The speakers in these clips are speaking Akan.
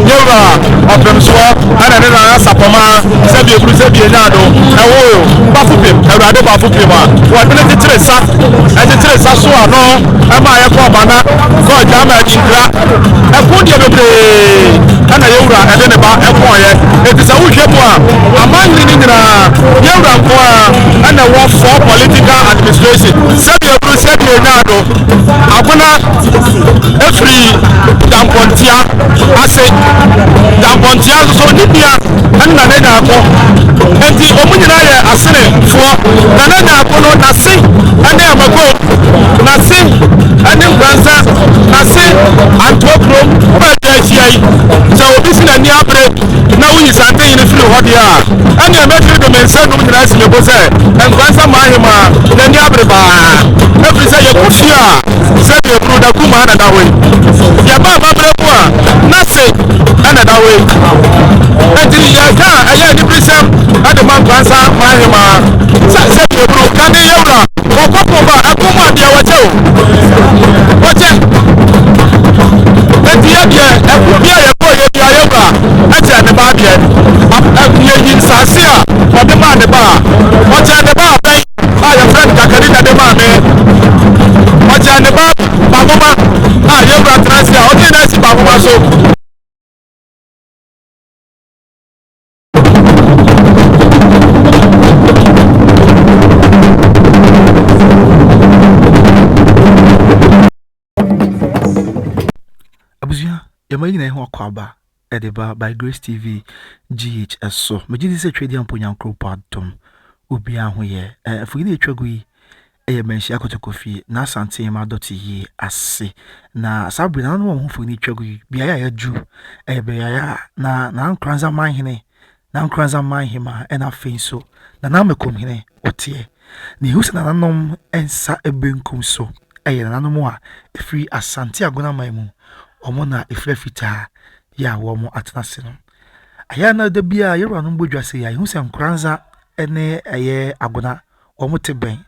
Yɛwura Ɔpemsoɔ ɛna ne nana Sapɔma sɛbi eburu sɛbi enyaado ɛwoo Bafo Pem, Awurade Bafo Pem a wɔde no kyekyere sa ɛkyekyere sa so ano ɛma yɛkɔɔ Bana kɔɔ Gyama Adinkra. Ɛko deɛ bebree ɛna yɛwura ɛde ne ba ɛkɔɔyɛ. Enti sɛ wohwɛ mu a, amanhene no nyinaa yɛwura nko ara ɛna ɛwɔ four political administration. Sɛbi eburu sɛbi enyaado Agona efiri Dampɔntia ase. Dampɔntia nso so ne nua ɛne Nana Nyarko. Enti wɔn nyinaa yɛ Asenefoɔ. Nana Nyarko no n'ase ɛne Amakom, n'ase ɛne Nkoransa, n'ase Antoa kurom. Wo baabi a ahyia yi, sɛ obi si n'ani abere na woyi Santehene firi hɔ deɛ a, ɛnneɛ mɛtumi de me nsa num nyinaa asi me bo sɛ Nkoransa Maahemaa n'ani abere paa. Ɛfiri sɛ yɛkɔ fie a, sɛdeɛ eburu da kumaa na ɛda hɔ yi, yɛba amammerɛ mu a, n'ase na ɛda hɔ yi. Enti yɛka a, ɛyɛ aniberesɛm de ma Nkoransa Maahemaa sɛ sɛdeɛ eburu kane yɛwura wɔkɔ ko ba ɛko mu adeɛ wɔkyɛ o, wɔkyɛ. Enti yɛ deɛ ɛko bi a yɛkɔɔ yɛ bia yɛwura ɛkyɛ ne ba adeɛ. Yɛyi nsaase a ɔde maa ne ba a, ɔkyɛ ne ba abɛn a yɛfrɛ no Kakari na de maa me. Ɔkyɛɛ ne ba Bahoma a yɛwura tena ase a ɔde ne asi Bahoma so. Abusua, yɛma yɛn nyinaa ho akwaaba de ba By Grace TV GH so. Megye di sɛ Twedeɛ mpo Nyankoropɔn adom obiara ho yɛ. Eh, mfonyin a etwa gu yi yɛ Manhyia Kotoko fie, n'Asante Hema Dɔte yie ase. Na saa bere na wɔn ho mfonyin twa gu yi, beaeɛ a yɛaduru yɛ beaeɛ a na Nana Nkoranza Manhene, Nana Nkoranza Manhema ɛna afei nso Nana Amekomhene wɔteɛ. Na yɛhu sɛ nananom nsa benkum so yɛ nananom a ɛfiri Asante Agonaman mu, wɔn na ɛfira fitaa yɛ a wɔn atena ase no. Ayɛ a na da biara yɛn wuranom bɔ dwa sei a, yɛhu sɛ Nkoranza ne ɛyɛ Agona wɔn te bɛn,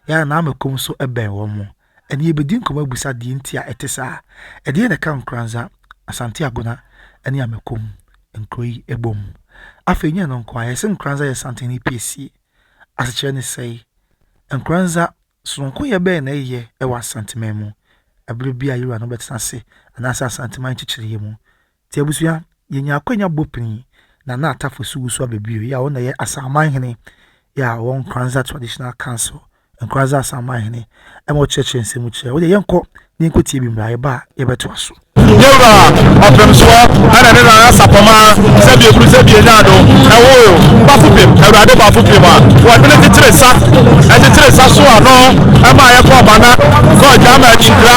yɛ a na Amakom nso bɛn wɔn. Ɛnne yɛbɛdi nkɔmmɔ abisa deɛ nti a ɛte saa. Ɛdeɛn na ɛka Nkoranza, Asante Agona ne Amakom nkuro yi bom? Afei nyɛ ɛno nko ara, yɛse Nkoranza yɛ Santene piesie. Asekyerɛ ne sɛe? Nkoranza Sononkoyɛ bɛn na ɛyɛ wɔ Asanteman mu bere bi a yɛwura no bɛtena ase anaasɛ Asanteman nkyekyereɛ mu? Nti abusua, yɛnya akwanya bɔ pini Nana Atafo Sugusu Ababio yi a ɔno na ɛyɛ Asanmanhene yi a ɔwɔ Nkoranza Traditional Council, Nkoranza Asanmanhene, ma ɔkyerɛkyerɛ nsɛm mu kyerɛ. Wodeɛ yɛnkɔ na yɛnkɔtie bi mmra, yɛba a yɛbɛtoa so. Yɛwura Ɔpemsoɔ ɛna ne nana Sapɔma sɛbi eburu sɛbi enyaado ɛwoo Bafo Pem, Awurade Bafo Pem a wɔde no kyekyere sa ɛkyekyere sa so ano ɛma yɛkɔɔ Bana kɔɔ Gyama Adinkra.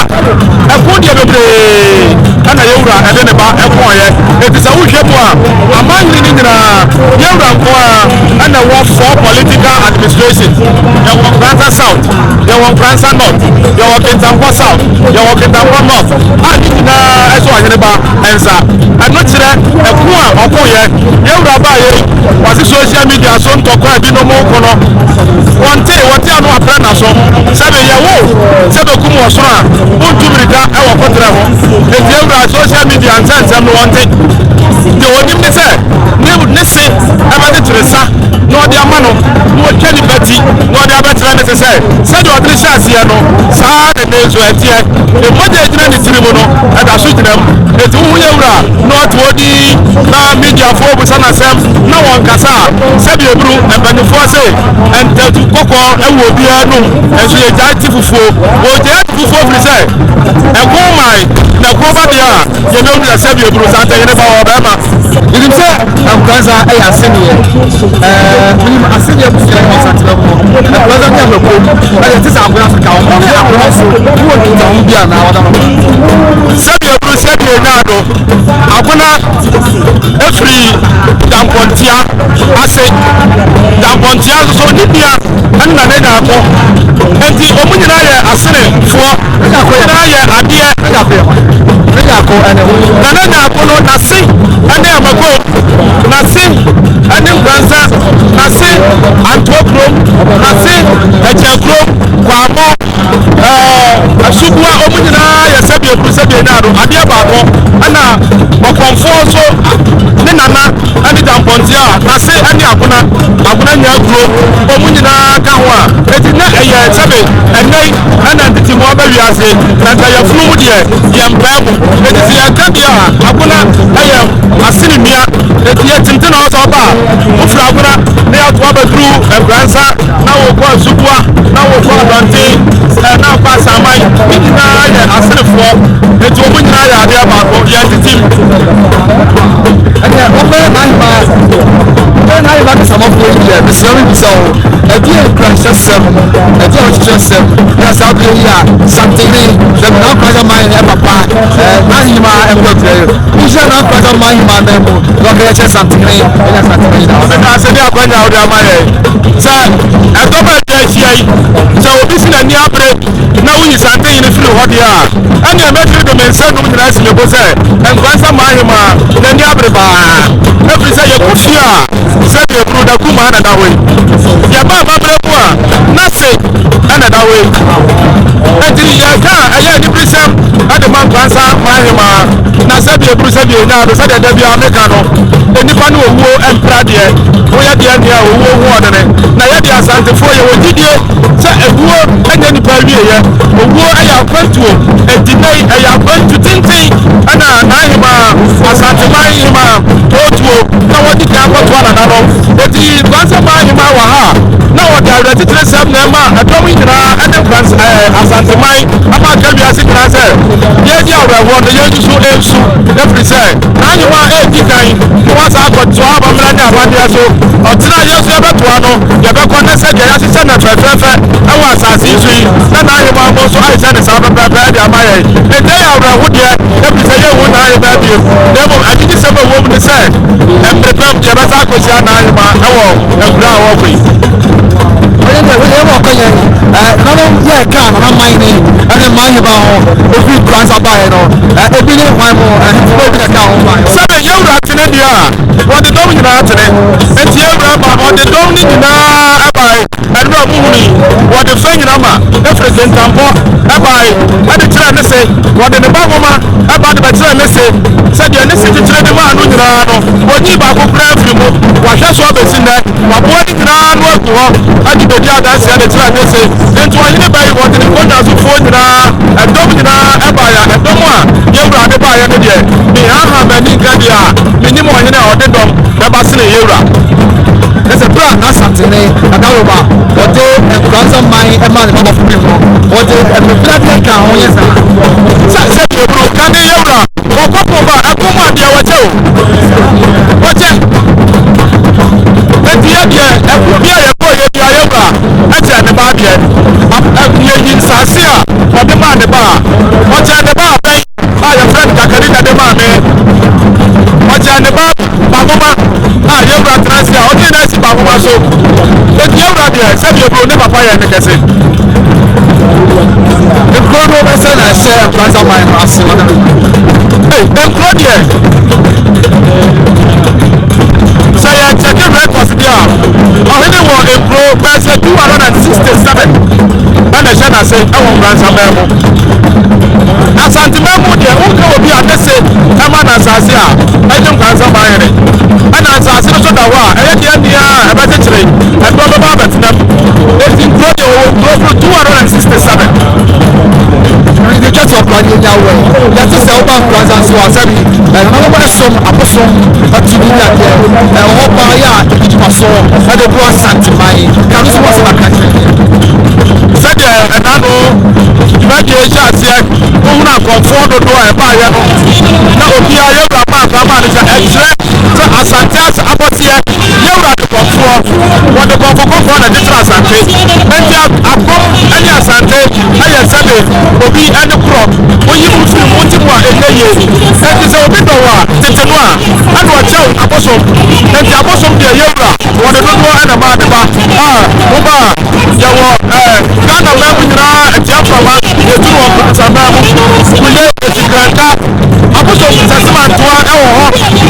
Ɛko deɛ bebree ɛna yɛwura ɛde ne ba ɛkɔɔyɛ. Enti sɛ wohwɛ mu a, amanhene no nyinaa yɛwura nko ara ɛna ɛwɔ four political administration. Yɛwɔ Nkoranza South, yɛwɔ Nkoranza North, yɛwɔ Kintampo South, yɛwɔ Kintampo North a ne nyinaa ɛsɔ ɔhene ba nsa. Ɛno kyerɛ ɛko a ɔkoeɛ. Yɛn wura baeɛ yi, wɔse social media so ntɔkwa a ebinom ko no, wɔntee, wɔte ano aprɛ n'aso. Sɛ meyɛ wo sɛ bɛkum ɔsono a, wontu mmirika wɔ koterɛ ho. Enti yɛn wura social media nsɛnsɛm no wɔnte. Deɛ wɔnim ne sɛ ne ne se ɛbɛkyekyere sa na ɔde ama no na watwa nipa ti na ɔde abɛkyerɛ ne se sɛ sɛdeɛ ɔde no hyɛ aseɛ no saa ara na nnɛ nso ɛteɛ. Mogya a ɛgyina ne tiri mu no ɛda so gyina mu. Enti wohu yɛn wura na ɔte hɔ dinn na mediafoɔ rebisa no asɛm na wɔnkasa a, sɛdeɛ ɛburu mpanimfoɔ se ntatu kɔkɔɔ wɔ obiara anum nso yɛgyae te fufuo. Wɔgyae te fufuo firi sɛ ɛko mae na ɛko ba deɛ a yɛbɛhu sɛ sɛdeɛ ɛburu saa ntɛhene ba wɔ bɛrima. Menim sɛ Nkoranza yɛ asɛnniɛ. Ɛɛ menim asɛnniɛ abusua wɔ Asantewaa mu. Nkoranza ne Amakom ɛna ɛte sɛ Agona so ka ho. Mo ne Agona so mowɔ nkitaho bi anaa wɔda no? Sɛdeɛ ɛburu sɛdeɛ ɛnyaa no, Agona firi Dampɔntia ase. Dampɔntia nso so ne nua ne Nana Nyarko. Enti wɔn nyinaa yɛ Asenefoɔ. Wɔn nyinaa yɛ adeɛ. Nana Nyarko no n'ase ne Amakom, n'ase ne Nkoransa, n'ase Antoa kurom, n'ase Ɛkyɛn kurom, Kwamo, ɛɛ Asuboa, wɔn nyinaa yɛ sɛdeɛ kuru sɛdeɛ nyaado adeɛ baako. Ɛna Ɔkɔmfoɔ nso Eti a, n'ase ne Agona, Agona nyaa kuro, wɔn nyinaa ka ho a, eti na ɛyɛ sɛbe ɛnnɛ yi ɛna ntetemu aba wiase, na nka yafunu mu deɛ yɛmpae mu. Eti sɛ yɛka deɛ a, Agona ɛyɛ asene nua, eti yɛ tenten na ɔsɛ ɔba a, wofiri Agona na yɛato abɛduru Nkoransa, na wokɔ Asuboa, na wokɔ Adɔnten, na akɔ Asaman, ne nyinaa yɛ asenefoɔ, eti wɔn nyinaa yɛ adeɛ baako, yɛntetem. Ɛnna wɔbɛyɛ n'ahemmaa, wɔbɛyɛ n'ahemmaa kasamɔfoɔ yi deɛ, mesrɛ me bisa wo, ɛdeɛ nkuranhyɛsɛm, ɛdeɛ ɔkyekyerɛsɛm, na saa berɛ yi a Santene, sɛ Nana man ne papa, n'ahemmaa ɛkɔ akyerɛ yi, wohyia Nana man hemaa nan mu, na ɔkɛyɛ kyerɛ Santene, ɛnyɛ Santene nyinaa. Meda ase ne akwanya a wode ama yɛn sɛ ɛdɔm a atwa ahyia yi, sɛ obi si n'ani abere na woyi Santehene firi hɔ deɛ a, ɛnneɛ mɛtumi de me nsa num nyinaa asi me bo sɛ Nkoransa Maahemaa n'ani abere paa, ɛfiri sɛ yɛkɔ fie a, sɛdeɛ Buruda kumaa na ɛda hɔ yi, yɛba amammerɛ mu a, n'ase na ɛda hɔ yi. Enti yɛka a, ɛyɛ aniberesɛm de ma Nkoransa Maahemaa, na sɛdeɛ buru sɛdeɛ ɛnyaa no, sɛdeɛ da biara meka no, nnipa ne owuo mpra deɛ, woyɛ deɛ nea owuo ho ɔdene, na yɛdeɛ Asantefoɔ yɛwɔ gyidie sɛ ewuo nyɛ nnipa awieɛ, owuo yɛ akwantuo, enti nnɛ yi ɛyɛ akwantu tenten na N'ahemaa, Asanteman Hemaa, ɔretuo na wɔde kan akɔtoa nananom. Enti Nkoransaman Hemaa wɔ ha a, na ɔde awerɛkyekyeresɛm na ɛma ɛdɔm yi nyinaa ne Nkorans ɛɛ Asanteman ama aka wiase nyinaa sɛ yɛredi awerɛhoɔ no yɛn nso nsu ɛfiri sɛ N'ahemaa ɛredi kan na wasan akɔtoa amammerɛ ne amanneɛ so. Ɔkyena yɛn nso yɛbɛtoa no, yɛbɛkɔ ne sɛdeɛ yɛahyehyɛ no fɛfɛɛfɛ wɔ asase yi so yi, na N'ahemaa mo nso ahyehyɛ no saa pɛpɛɛpɛ de ama yɛn. Enti ɛyɛ awerɛho deɛ, ɛfiri sɛ yɛnhu N'ahemaa bio, na mmom anigyesɛm a ɛwɔ mu ne sɛ, mmere pa mu yɛbɛsan akɔhyia N'ahemaa wɔ akuraa a wɔrekɔ yi. Wɔyɛ dɛ wɔyɛ wɔ ɔkɔ yɛn ɛɛ nanom yɛ kaa nana man ne ɛne man hemaa ho ofiri Nkoranza baeɛ no ɛɛ ebi ne hwan mo ɛhemfo bɛɛ bi na ɛkaa ho baeɛ. Sɛdeɛ yɛn wura tene deɛ a, wɔde dɔm nyinaa tene. Enti yɛn wura ma ɔde dɔm no nyinaa bae. Ɛno a muhunu yi, wɔde fɛ nyina ma efiri kentampɔ bae de kyerɛɛ ne se. Wɔde ne ba nwoma ba de bɛkyerɛɛ ne se, sɛ deɛ ne se kyekyere de maa no nyinaa no, ɔnyii baako koraa mfiri mu. Wahwɛ so abɛsi nnɛ. Waboa ne nyinaa ano agu hɔ de bɛdi adanseɛ de kyerɛ ne se. Enti ɔhene ba yi, wɔde ne nkonnwasofoɔ nyinaa, ɛdɔm nyinaa baeɛ a, ɛdɔm a yɛn wura de baeɛ no deɛ, mehaha m'ani nka deɛ a mennim ɔhene a ɔde dɔm bɛba sene yɛn wura. Na sɛ berɛ a n'asantene Adaworoma ɔde Nkoranza man maa ne babafo bi no, ɔde mmebladeɛ kaa ho, nyɛ saa? Sɛ sɛ eburu ka ne yɛn wura ɔkɔ ko ba ɛko mu adeɛ wɔkyɛ o wɔkyɛ eti yɛ deɛ ɛko bi a yɛkɔ yɛ bi a yɛn wura ɛkyɛ ne ba adeɛ yɛyi nsaase a ɔde maa ne ba a ɔkyɛ ne ba abɛn a yɛfrɛ no Kakari na de maa me. Ɔkyɛɛ ne ba Bahoma a yɛn wura tena ase a ɔde yɛn asi Bahoma so. Enti yɛn wura deɛ, sɛdeɛ eburo ne papa yɛ ne kɛse. Nkuro no bɛsɛ na ɛhyɛ Nkoranza man no ase no. Ei, nkuro deɛ, sɛ yɛkyɛke records deɛ a, ɔhene wɔ nkuro bɛyɛ sɛ 267 ɛna ɛhyɛ n'ase ɛwɔ Nkoranza man mu. Asanteman mu deɛ wonka obi a ne se ɛma no asase a ɛgye nkwansa man hene ɛna asase no so da hɔ a ɛyɛ deɛ nea ɛbɛkyekyere ɛdɔm bɛba abɛtena mu. Enti nkuro deɛ wɔwɔ nkuro boro 267. Mede twa to akora deɛ nya wɔ yɛte sɛ woba Nkoranza nso a sɛbi ɛnananom ɛsom abosom atumi ne adeɛ ɛwɔ hɔ paa yɛ a ɛdi dwuma so ɛde boa Asanteman ka no so wɔ asɛm aka kyerɛ yɛn. Sɛdeɛ ɛna no dwumadie yi hyɛ aseɛ, wohunu akɔmfoɔ dodoɔ a ɛbaeɛ no, na obiara yɛwura maa kwan maa no sɛ ɛkyerɛ sɛ Asante ase abɔseɛ yɛwura de kɔmfoɔ, wɔde kɔmfo kɔkɔɔ na ɛkyekyere Asante. Enti akɔm ne Asante yɛ sɛbe obi ne korɔ, woyi wo firi mu wote mu a ɛnyɛ yie. Enti sɛ obi dɔ wo a, tete no a, ɛna ɔkyɛ wo abosom. Enti abosom deɛ yɛwura wɔde dodoɔ na ɛmaa ne ba a woba a Yɛwɔ ɛɛ Ghana man mu nyinaa atiaframa yɛtu no wɔ Nkoranza man mu. Kule, Esikranta, Abosom, Sɛsemantoa ɛwɔ hɔ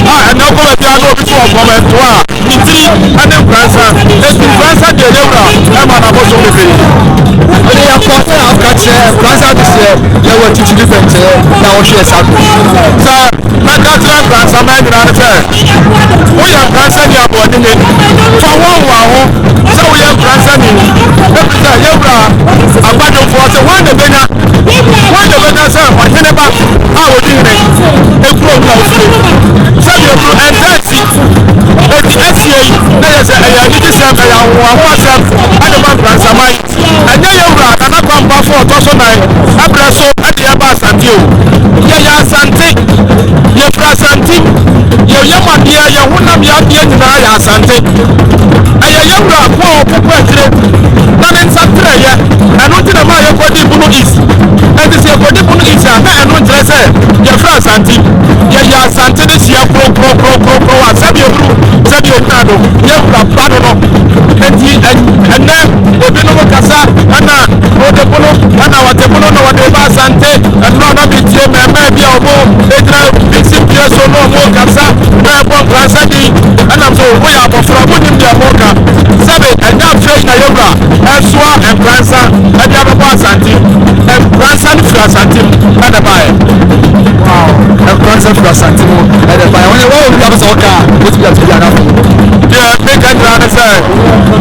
a ɛnɛ wokɔ baabi a na obi so wɔ Kɔmɛntoa a ne tiri ɛne Nkoranza. Enti Nkoranza deɛ yɛwura ɛma no abosom bebree. Mede yɛ kɔ sɛ aka kyerɛ Nkoranza adehyeɛ yɛwɔ akyirikyiri bɛnkyɛɛ na wɔhwɛ saa bere yi. Sɛ mɛka kyerɛ Nkoranza man nyinaa ne sɛ woyɛ Nkoranza ni a. Asantehene. Fa hoahoa ho sɛ woyɛ Nkoransani, ɛfiri sɛ yɛn wura akwadwomfoɔ sɛ hwan na ɛbɛnya, hwan na ɛbɛnya sɛ ɔhene ba a ɔdi hene ekurom na ofie sɛdeɛ kuro ɛntaa si eti asie yi na yɛ sɛ ɛyɛ anigyesɛm, ɛyɛ ahohoahoasɛm ɛde ma Nkoransaman. Ɛnyɛ yɛn wura Nana Kwampafo a ɔtɔ so nan ɛbrɛ so ɛde yɛba Asante o. Yɛyɛ Asante, yɛfiri Asante mu, yɛn yam adeɛ, yɛn honam, yɛn adeɛ nyinaa yɛ Asante. Ɛyɛ yɛn wura ko a ɔko kɔ akyire na ne nsa trɛeɛ, ɛno nti na ɛmaa yɛkɔdii Bono East. Enti sɛ yɛkɔdi Bono East a, na ɛno nkyerɛ sɛ yɛfiri Asante. Yɛyɛ Asante de hyeɛ korokorokorokoro a sɛdeɛ ɛduru sɛdeɛ ɛgyina no, yɛn wura ba no no. Enti ɛnnɛ ebinom kasa ɛna wɔde bono ɛna wɔte bono na wɔde ba Asante. Ɛnora na metie mmɛɛmɛɛ bi a wɔn gyina bisi pie so na wɔn kasa na ɛbɔ nkransa din ɛnam so woyɛ abɔfra monim deɛ moka sɛbe ɛnyɛ afei na yɛwura ɛsoa nkransa ɛde abɛbɔ Asante. Nkransa no firi Asante mu ɛna baeɛ. Wow, Nkransa firi Asante mu ɛna baeɛ. Wɔn yɛ wɔn obi abɛsɛ ɔka a wotumi ato bi anafo. Deɛ meka nyinaa ne sɛ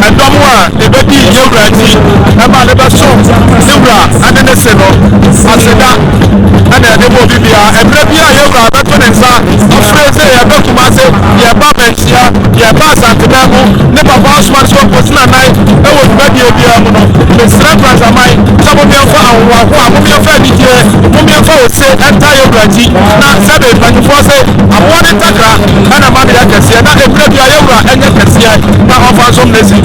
ɛdɔm a ɛbɛdi yɛwura akyi ɛma ne bɛsom ne wura ɛne ne se no aseda ɛna ɛde bɔ obi biara. Ɛberɛ bi a yɛwura bɛto ne nsa afrɛ sɛ yɛbɛ Kumase, yɛba Manhyia, yɛba Asanteman mu, ne papa asoma no sɛ ɔnkɔsina nan ɛwɔ dwumadie biara mu no, mesrɛ Nkransaman sɛ momeɛmfa ahohoahoa, momeɛmfa anigyeɛ, momeɛmfa ose ɛnta yɛwura akyi, na sɛbe mpanyinfoɔ se aboɔ ne ntakra ɛna ma no yɛ kɛseɛ, na ɛberɛ bi a yɛwura ɛnyɛ kɛseɛ na ɔmfa nsom ne se.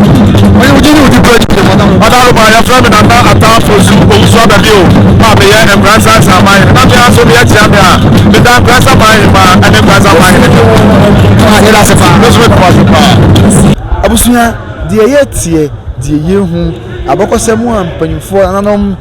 Wɔn yɛ wogye ne wodi kura gyina mu. Ɔdaroma, yɛfrɛ me Nana Atafo Su Owusu Ababio a meyɛ Nkransa Nsaman na mmea nso meyɛ kyea me a meda Nkransa man hema ɛne Nkransa man hene bi. Yɛda ase paa. Me nso meda mo ase paa. Abusua, deɛ yɛteɛ, deɛ yɛhu, abakɔsɛm a mpanyinfoɔ nananom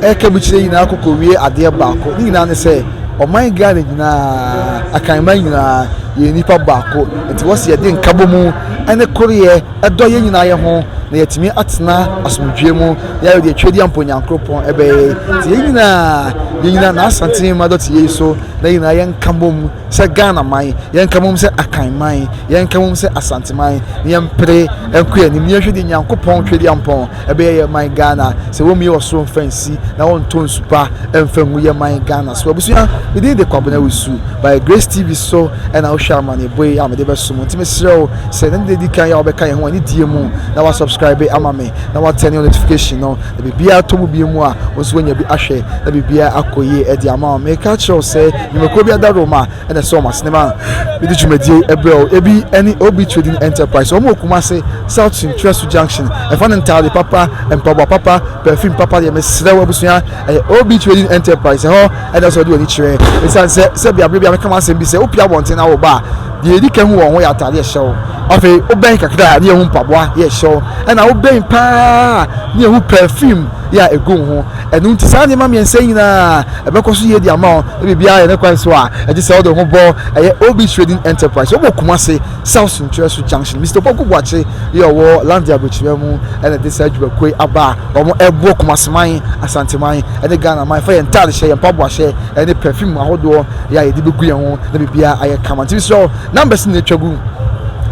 ɛka bi kyerɛ nyinaa kɔkɔ wie adeɛ baako. Ne nyinaa ne sɛ ɔman Ghana nyinaa, Akanman nyinaa yɛ nipa baako. Nti wɔsi yɛde nkabɔ mu ɛne koreɛ ɛdɔ yɛn nyinaa yɛ ho na yɛtumi atena asomdwie mu na yɛayɛ deɛ twɛdi ampo Nyankoropɔn ɛbɛyɛ. Nti yɛn nyinaa yɛn nyinaa n'Asante ma dɔte yei so na yɛn nyinaa yɛnka bom sɛ Ghana man, yɛnka bom sɛ Akan man, yɛnka bom sɛ Asante man, na yɛmpere nkɔ yɛn anim na yɛnhwɛ deɛ Nyankopɔn twɛdi ampɔn ɛbɛyɛ yɛ man Ghana sɛ wɔmmue ɔsoro mfa nsi na wɔntɔ nsu pa mfa ngu yɛ man Ghana so. Abusua, me din de Kwabena Wusu, by Grace TV so ɛna wohwɛ amanneɛbɔ yi a mede bɛso mo. Nti mesrɛ wo sɛ ne deɛ di kan yɛ a wobɛka yɛn ho anidie mu na wasubscribe ama me na watɛne your notification no na biribiara tɔ mu bie mu a wo nso woanya bi ahwɛ na biribiara akɔ yie ɛde ama wo. Meka kyerɛ wo sɛ nnwumakuo bi adaworoma ɛna ɛsɛ wɔn asene ma mede dwumadie ɛbrɛ wo. Ebi ɛne OB Trading Enterprise, wɔn wɔ Kumase South Ntrasu Junction. Ɛfa ne ntaade papa, mpaboa papa, perfume papa deɛ mesrɛ wo abusua, ɛyɛ OB Trading Enterprise ɛhɔ ɛna sɛ ɔde w'ani kyerɛ. Ɛsiane sɛ sɛbi abere bi a meka m'asɛm bi sɛ wopia abɔnten na wo ba a, deɛ ɛdi kan hu wɔn ho yɛ ataade ɛhyɛ wo, afei wobɛn kakra a ne yɛhu mpaboa yɛ ɛhyɛ wo, ɛna wobɛn paa ne yɛhu perfume yɛ a ɛgu wo ho. Ɛno nti saa nneɛma mmiɛnsa nyinaa ɛbɛkɔ so yie de ama wo na biribiara yɛ ne kwan so a ɛgye sɛ wode ho bɔ ɛyɛ OB Trading Enterprise. Wɔwɔ Kumase South Nkyerɛso Junction. Mr. Opoku Boakye yɛ ɔwɔ Lande Aburokyerɛ mu ɛna de saa adwumakuo yi aba a wɔn ɛboɔ Kumase man, Asante man ɛne Ghana man fa yɛn ntaade hyɛ, yɛn mpaboa hyɛ ɛne perfume ahodoɔ yɛ a yɛde bɛgu yɛn ho na biribiara ayɛ kama. Nti mesrɛ wo, numbers na atwa gu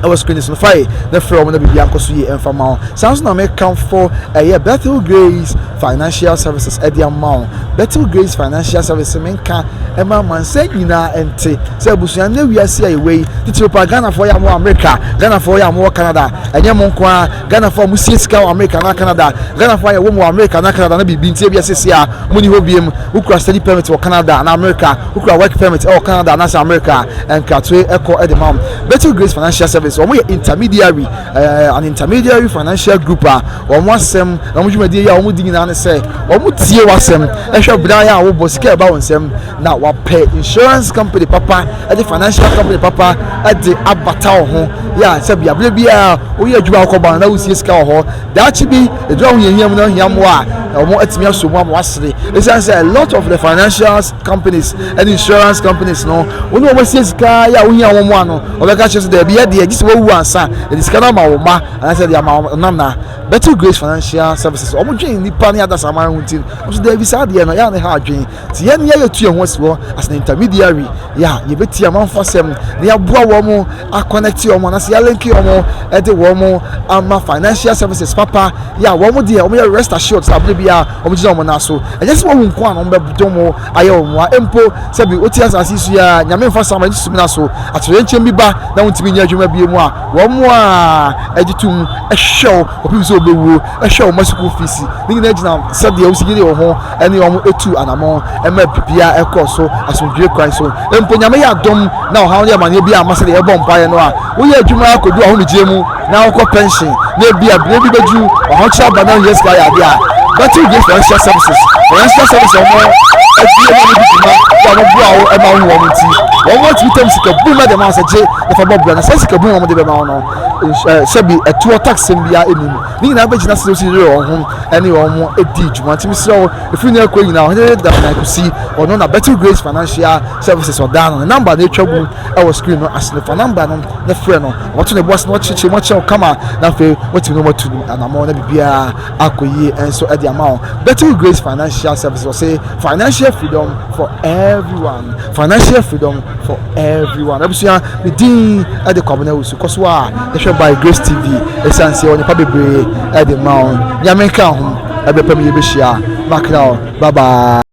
ɛwɔ screen so no, fa yi na frɛ wɔn na biribiara nkɔ so yie ɛmfa ma wo. Saa nso na mekamfo ɛyɛ Bethel Grace Financial Services ɛde ama wo. Bethel Grace Financial Services, menka ɛma amansan nyinaa ɛnte sɛ abusua ne wiase a yɛwɔ yi, titiri pa Ghanafoɔ yɛ a mowɔ America, Ghanafoɔ yɛ a mowɔ Canada, ɛnyɛ mo nko ara. Ghanafoɔ a mosie sika wɔ America na Canada, Ghanafoɔ a yɛwɔ mu wɔ America na Canada na biribi nti ebi asese a monni hɔ biem, wokura study permit wɔ Canada na America, wokura work permit ɛwɔ Canada anaasɛ America, nkratoe ɛkɔ ɛde ma wo. Bethel Grace Financial Service, wɔn yɛ intermediary, an intermediary financial group a wɔn asɛm na wɔn dwumadie yi a wɔn di nyinaa ne sɛ wɔn tie w'asɛm, ɛhwɛ bra a wobɔ sika ɛba wɔn nsam na wapɛ insurance company papa ɛde financial company papa ɛde abata wo ho yɛ a sɛ biabere biara woyɛ adwuma akɔba no na wosie sika wɔ hɔ, daakye bi edura ho hiahia mu na ohia mmoa a wɔn atumi aso mu ama wasere. Esiane sɛ a lot of the financial companies ɛne insurance companies no, wɔn a wɔn asie sika yɛ a wohia wɔn mmoa no, wɔbɛka kyerɛ sɛ daabi, yɛ deɛ gye sɛ wɔwu ansa yɛde sika no ama wɔn mma anaasɛ yɛde ama wɔn nana. Betty Grace Financial Services, wɔn dwen nnipa ne adasamma ho nti, wɔn nso daabi saa adeɛ no yɛ a ne ha adwen. Nti yɛn ne yɛtu yɛn ho asi hɔ as an intermediary yɛ a yɛbɛtie amanfoɔ asɛm na yɛaboa wɔn akɔnɛkte wɔn anaasɛ yɛalinke wɔn de wɔn ama financial services papa yɛ a wɔn deɛ wɔn yɛ rest assured sɛ abere biara wɔn gyina wɔn nan so. Ɛnyɛ sɛ wɔn nko a na wɔn bɛdom wo ayɛ wɔn mmoa mpo sɛbi wote asase yi so yi a Nyame mfa sama ne sumina so atoyerɛnkyɛm bi ba na wontumi nyɛ adwuma bio mu a wɔn a ɛgye tom hwɛ wo kɔpem sɛ wobɛwuo hwɛ wo ma sukuu fees ne nyinaa gyina sɛdeɛ wosi yere wo ho ne wɔn tu anamɔn ma biribiara ɛkɔ so asomdwoe kwan so. Mpo Nyame yɛ adom na ɔhaw ne amaneɛ biara amma sɛdeɛ yɛbɔ mpaeɛ no a, woyɛ adwuma kɔdu ahomegyeɛ mu na wokɔ pɛnhyen na ebia berɛ bi bɛduru w'ahokyerɛ aba na wohia sika ayɛ adeɛ a, Battle Grace Financial Services, Financial Services a wɔn abue na wɔdi dwuma a wɔboa wo ma wohu wɔn nti, wɔn atumi tam sika bum de ma wo sɛ gye na fa bɔ bra, na saa sika bum a wɔde bɛma wo no, sɛbi ɛtoɔ tax sɛm biara nni mu. Ne nyinaa bɛgyina sɛ wosi yere wɔn ho ne wɔn di dwuma. Nti mesrɛ wo, ɛfiri nnɛ rekɔ nyinaa, Ɔhene Damina Kusi, ɔno na Betty Grace Financial Services ɔdaa no. Ne namba na ɛtwa gu wɔ screen no ase no. Fa namba no na frɛ no. Ɔbɛto ne bo ase na wakyerɛkyerɛ mu akyerɛ wo kama, na afei woatumi ne wɔn atu anammɔn na biribiara akɔ yie nso de ama wo. Betty Grace Financial Services, ɔse financial freedom for everyone. Financial freedom for everyone. Abusua, me din de Kwabena Owusu. Kɔ so a hwɛ By Grace TV. Ɛsiane sɛ yɛwɔ nnepa bebree de ma wo. Nyame nka ho. Ɛberɛ pa mu yɛbɛhyia. Makra wo. Bye bye.